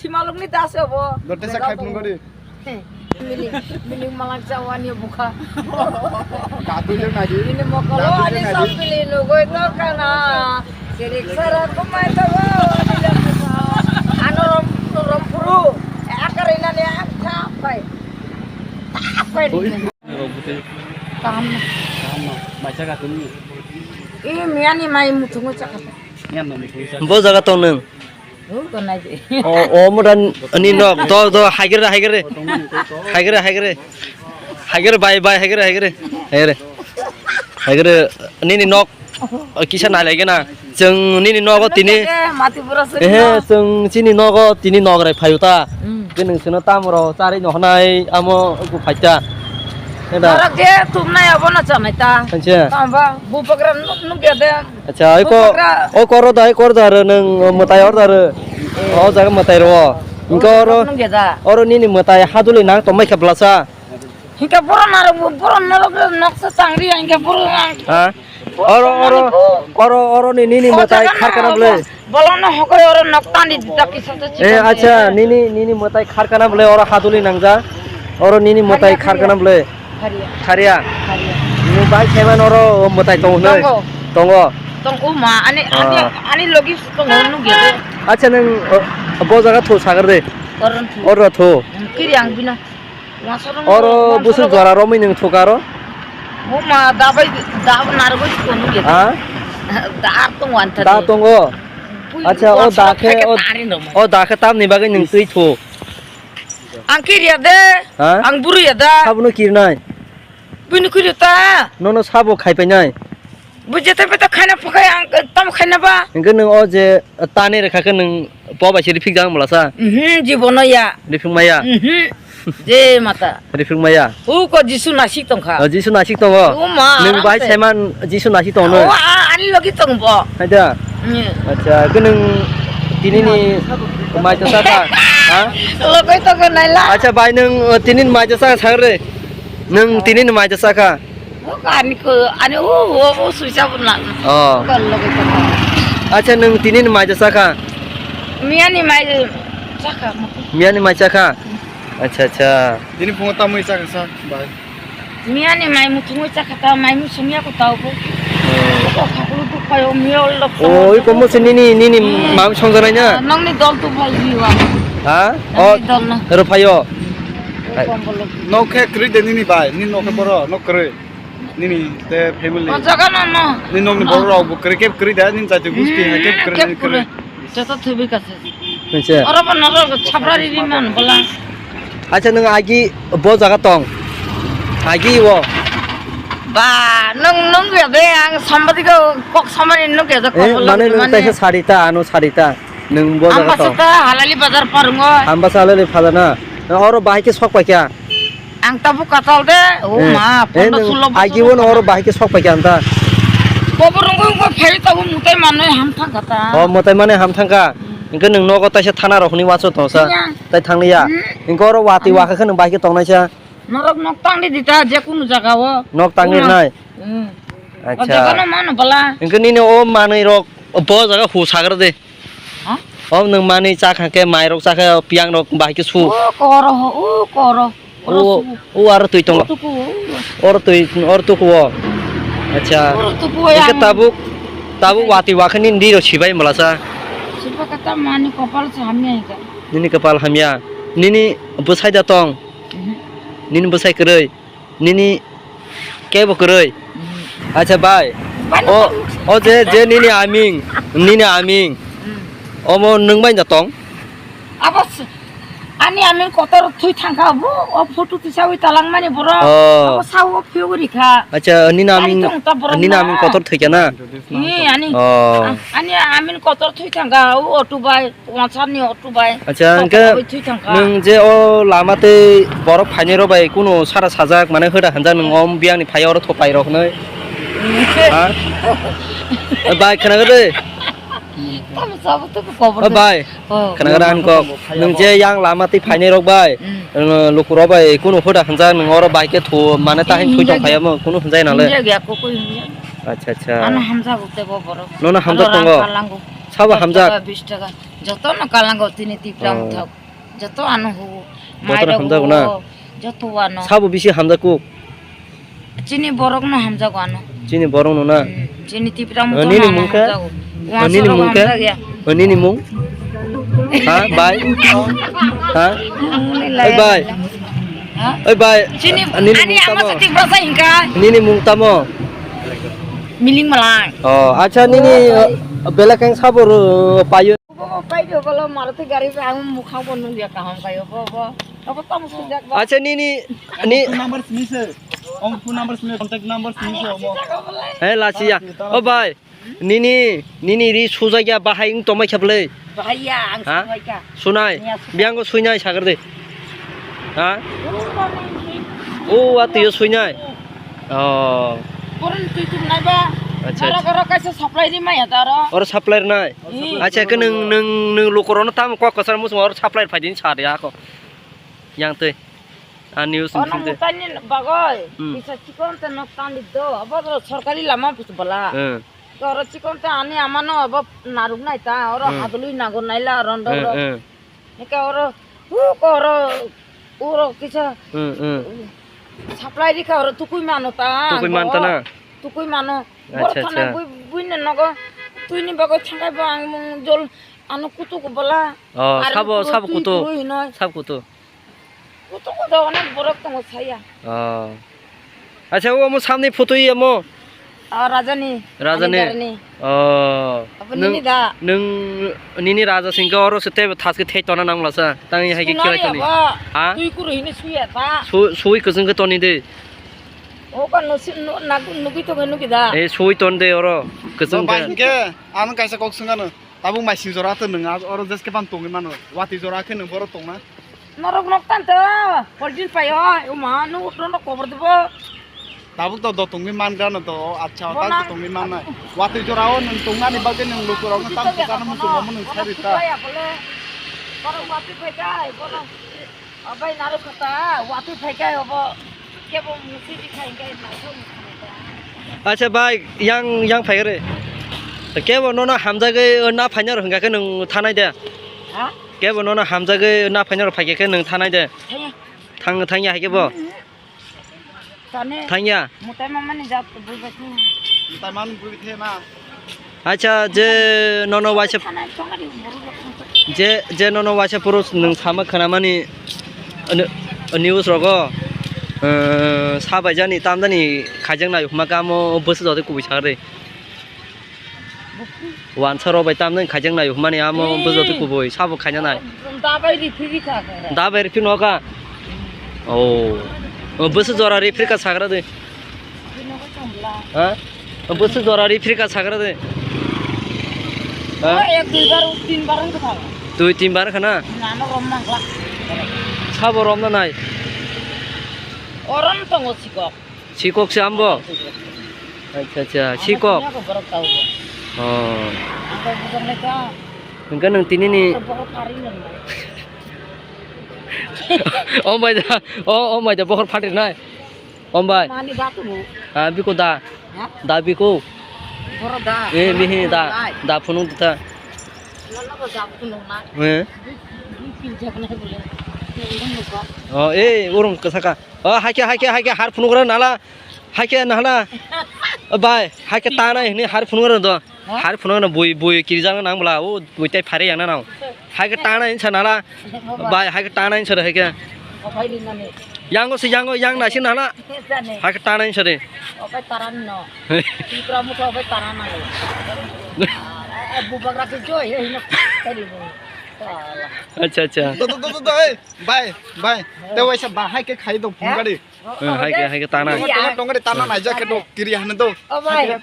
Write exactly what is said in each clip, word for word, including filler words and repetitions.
Maluk ni das obo. Dote sa khai phung gori. Mili, mili malak jawani bukha. Katu je nadi. Ini mokolo ani sambili nugoi to kana. Kirik sara kumai to bo. Ano rom, rom puru. Akar ina ni akha pai. Pai. Kaham na. Kaham na. Mai chaka tuni. Ini miani mai mutungo chaka. Mian no mutungo chaka. Bo jaga tong nung. O, o, modan ni nok, do, do, haigere, haigere. Haigere, haigere. Haigere, bai, bai, haigere, haigere. Haigere. Haigere, nini nok. O, kisa nai lagi na. Chwng nini nogo tini. Mati pura suri. Ehe, chwng chini nogo tini nok rai phayu ta. Hmm. Ke nung sino tam ro, chari no hanai, amo ku phaita. Eda. Norok je tum nai abo na chanai ta. Anche. Tamba, bubagra nuk, nuk ya de. Acha, oi ko, Bubagra. Oi koro da, oi koro da re, nung, uh, mwtai or da re. Eh. O jaga mwtai ro. Inka oro, nung ya da. Oro nini mwtai haduli nang tomai khe blasa. Hinka boro narok, boro narok noksa changri, hinka boro ang. Ha? Oro, oro, oro, oro ni, nini mwtai kharkana bole. Bolo no hokoi oro nok tani dita kisa to. Eh, chikon acha, de. Nini, nini mwtai kharkana bole, oro haduli nangja. Oro nini mwtai kharkana bole. Kharia. Kharia. Kharia. Ni bai khaiman oro mwtai tongo ne? Tongo. Tongo. Tongo ma, ani, ani, ah, ani logi tongo nung gede. Acha nung, uh, bo jaga tho sagar de. Oron tho. Oro tho. Hmm, kiri ang bina. Oro busuk jora romwi nung thok aro. Bo ma dabai da narwgwi thok nung gede. Ha? Da tongo antha. Da tongo. Acha, o da khe, o da khe tamni bagwi nung twi tho. Ang kiriya de. Ha? Ang buru ya da. Sabono kirnai. Bini kiri ta. Nono sabo khai painai. Bujete bete khaina phakai ang tamo khaina ba. Hingke nung o je tani rekha khe nung po bai se riphik jang bolasa. Mhm, jibono ya. Riphik maya. Mhm. Je mata. Riphik maya. U ko Jisu nasik tongkha. O, Jisu nasik tongo. O ma, nung bai aramse. Saiman Jisu nasik tongo. O, a, ani logi tongbo. Haida. Hmm. Acha, ke nung tini ni mai to saka. Ha? Logi to ke naila. Acha, bai nung, uh, tini ni mai to saka sagre. Nung tini ni mai to saka. O, ani ko, ani o, o, o, suisa pun lang. Oh. Ko logi to. Acha, nung tini ni mai to saka. Miya ni mai saka. Miya ni mai saka. Acha, acha. Tini phungo tamui saka sa, bai. Miya ni mai muthungwi chakha ta, mai musungya ko tao bo. Oh. Ko khakulu duk payo miya ol lok. Oh, iko mo se nini, nini mam songjanai na? Ah, nongni dol tu phai jiwa. Ha? Oh, nongni dol na. Ero phayo. Ko kombol. Nok khe kwrwi de nini bai, nini nok khe boro, nok kwrwi. Nini te family. O jaga no, no. Nini nokni borok rok bo kwrwi khe kwrwi da, nini jati gusti hai khe kwrwi, kwrwi. Joto thwiwi kha se. Nungse. Oro bo norok sabra ri ri man bola. Acha, nung agi bo jaga tong? Agi o. Ba, nung, nung ya be, ang sambadi ko kok samani nung ya kok. Eh, bola mane nung mane. Taisa sarita, ano sarita. Nung bo jaga tong? Ambasa ta halali bazar parungo. Ambasa halali phada na. Oro bahai khe sok paikha. Ang tabuk katal de, o eh, ma, eh, pondo nung sulo agi bochor o noro bahai khe sok paikha anta. Bobo rungwi wngwi phai tabuk mutai manwi ham thangkha ta. O, mutai manwi ham thangkha. Hmm. Hwnkhe nwng nogo taisa thana rok hwnwi wansuk tongsa. Iya. Tai thangli ya. Hmm. Hwnkhe oro watwi wakha khe nwng bahai khe tongnaisa. Norok nok tangdi dita je kunu jaga o. Nok tangdi nai. Hmm. Acha. O jaga no mano bala. Hwnkhe nini o manwi rok bo jaga hu sagra de. Ha? O nwng manwi chakha khe, mairok chakha, piyangrok bahai khe su. O koro ho, o koro. O, o aro twi tongo. O tuku o. Oro twi, oro tuku o. Acha. Oro tuku o. Hwnkhe yang tabuk, tabuk watwi wakha nini diro sibai malasa. Sibai kata mani kopal se hamya hika. Nini kopal hamya. Nini bwsai da tong. Mhm. Nini bwsai kwrwi. Nini kebo kwrwi? Mhm. Acha bai. Bai o, no. O je, je nini aming, nini aming. Hmm. Omo nwng bai da tong? Abo s-, ani aming kotor thui thangkha bo, o photo tisawi talangmani borok. Oh. Abo sao phiyogwi rikha. Acha, nini aming, nini aming kotor thwikha na? Ni ani. Oh. A-, ani aming kotor thui thangkha, o auto bai. Wansarni auto bai. Acha, hwnkhe twi thangkha. Nwng je o lama tei borok phainai rok bai kunu sara sajak, mane hoda hanjak nwng o biyangni phai oro thopai rok hwnwi. Ha? Bai, khwnago de. Tamo sabo to kobor. O bai. Oh. Khwnago de ani kok. Nwng je yang lama tei phainai rok bai, hmm, nwng luku rok bai kunu hoda hanjak nwng oro bai khe thu, mane tahini twi tong phai omo kunu hanjak nang le. Hinjak ya, kokoi hinjak. Acha, acha. Ano hamjak ute bo borok. Nono hamjak tongo? Ano rang kalango. Sabo hamjak. Dos taka, bis taka. Jotono kalango tini Tipra muthok. Joto ano hu. Joto no hamjago na? Joto ano. Sabo bisi hamjakuk? Chini borok no hamjago ano. Chini borok no na? Hmm, chini Tipra motha nini mung khe? Nini mung khe? Nini mung? Ha, bai? Ha? Oi, bai. Ha? Oi, bai. Chini ani mung tamo? Nini mung tamo? Miling malang. Oh, acha nini, oh, belakang sabo ro payo. Bo pai do bolo Maruti gari ang mukhang bo nung ya kaham kayo bo bo. Abo tam sujak ba. Acha nini ni phone number sini se. Om phone number sini, contact number sini se omo. He lasiya. O bai. Nini nini ri sujak ya bahai ung tomai khablei. Bahai ya ang sujak ya. Sunai. Biango suinai sagar de. Ha? O atiyo suinai. Oh. Boron tui tum nai ba. Acha, oro, acha. Oro kaisa supply ri maya da oro. Oro supply ri nai? Hmm. Acha, ke nung, nung, nung lukurokno tamo kok kwchar muchung oro supply ri phai din sa de ako. Yang twi. A news. Ono mutani bagoi. Hmm. Kisa chikon te nok tan di do. Abo do sorkari lama pus bala. Hmm. Oro chikon te ani amano abo naruk nai ta. Oro hmm. Hadului nago naila rondo hmm, oro. Hmm. Eka oro, huk oro, oro kisa hmm, hmm. Supply rikha oro tukui mano ta. Tukui man ta na? Tukui mano. Acha, acha. Bor thana bui, bui na nogo. Tui ni bago thangai bo ang mung jol ano kutu ko bala. Oh, sabo, sabo kutu. Sabo kutu. Kutu ko do onek borok tongo saya. Oh. Acha, o mo samni photo ye mo. Ah, Rajani. Rajani. Ani garni. Oh. Abo nini da. Nung nini Raja Singh oro se tebo thaske thei tona nang lasa. Tang hai ke kira toni. Ha? Tui kuru hini suya ta. Su-, sui kusung ke toni de. O ka no si no na nugi to nugi da. E sui ton de oro. Kusung ke. Ba ke, ano kaisa kok sungano. Tabuk maising jora to nung oro jeske pan tongwi mano. Wati jora ke nung boro tongna. Norok nok tan to, poljin pai oi, uma, nu utro no kobor debo. Tabuk to do tongwi man gano to, acha, ta to tongwi man nai. Wati jora o nung tongnani bagwi nung lukurok no tam to kana muchung mo nung sari ta. Borok wati pai kai, borok. Abai narok kata, wati pai kai obo. Kebo musi di kai kai na so. Acha bai, yang, yang phai re. Kebo nono hamjagwi na phaina rw hwnkha khe nung thanai de. Ha? Kebo nono hamjagwi na phaina rok phaikhe khe nwng thanai de. Thangya. Thang, thangya hai khe bo. Thangya. Mutai mamani jat bui bai thangya. Mutai man bui the ma. Acha je nono waisa je, je nono waisa puro nwng sama khwnamani news rogo, eh, sabaijani tamjani khaijaknai huma kamo bwswk jotoi kubui sakre. Wansa rok bai tamjani khaijaknai humani amo bwswk jotoi kubui sabo khaina nai. Dabai riphi rikha. Dabai riphi noka. Oh. Oh, bwswk jora riphi rikha sagra de. Ha? Oh, bwswk jora riphi rikha sagra de. Ha? Oh, ek dui bar, tin bar wngkha. Dui tin bar khana? Nano rom mangla. Sabo romna nai. Oron tongo sikok. Sikok se ambo? Acha, acha, sikok. Ang borok tau bo. Oh. Ang borok lai ka. Hwnkhe nwng tini ni. Ang borok pari nang. Oh my da, oh, oh my da, bohor phatir nai. Oh my. Mani da tu. Ah, biko da. Ha? Da biko. Borok da. Eh, mihi da. Da phunuk da. Nono ko da phunuk na. Eh. Bi, bi, bi, jak nai bole. Ni urung ko. Oh, eh, urung ko saka. Oh, haike, haike, haike, har phunukra nala. Haike nala. Oh, bai, haike tanai hini har phunukra do. Ha? Har phunukra bui, bui kirijak nang bla. Oh, bui tai phare yang nang. Haike tanai hinsa nala. Oh, bai. Bai, haike tanai hinsa haike. Oh, bai, di nani. Yang go si, yang go, yang nasi nala. Jani. Haike tanai hinsa de. Oh, bai, taran no. Tipra mutha, oh, bai, taran nani. Ah, eh, bubagra ke jo, eh, hino. Tadi mo. Salah. Acha, acha. Do, do, do, do, do, eh. Bai, bai. Te waisa ba hai ke khai do phung gari. Eh, hai ke, hai ke tana. Tong gari tana nai ja ke do kiri hane do. Oh, bai. Eh.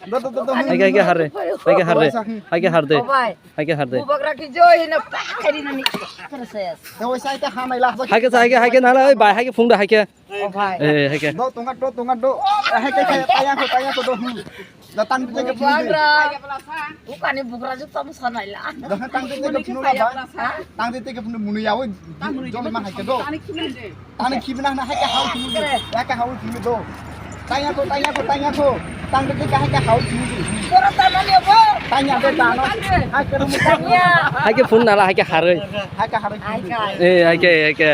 Do, do, do, do. Hai ke, hai ke har re. Hai ke har re. Hai ke har de. Oh, bai. Hai ke har de. Bubagra ki joi hino pa hari nani. Terus ya. Te waisa ite hanai la. Hai ke, hai ke, hai ke nala bai, hai ke phung da hai ke. Oh, bai. Eh, hai ke. Do, tonga do, tonga do. Eh, hai ke, hai ke, tayang ko, tayang ko do. Hmm. Da tang te ke phung de. Bubagra. Ukani bubagra ju tam sanai la. Da tang te ke phung la bai. Tang te ke phung munu ya oi. Jol ma hai ke do. Tang khibina na hai ke hau phung de. Ya ke hau phung do. Tayang ko, tayang ko, tayang ko. Tang te ke hai ke hau phung de. Koro ta mani bo. Hai ke phone nala, hai ke haroi. Eh, hai ke, hai ke.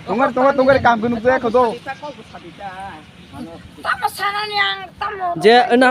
Tunggar, tunggar, tunggar, kam kunu je khodo. Je, na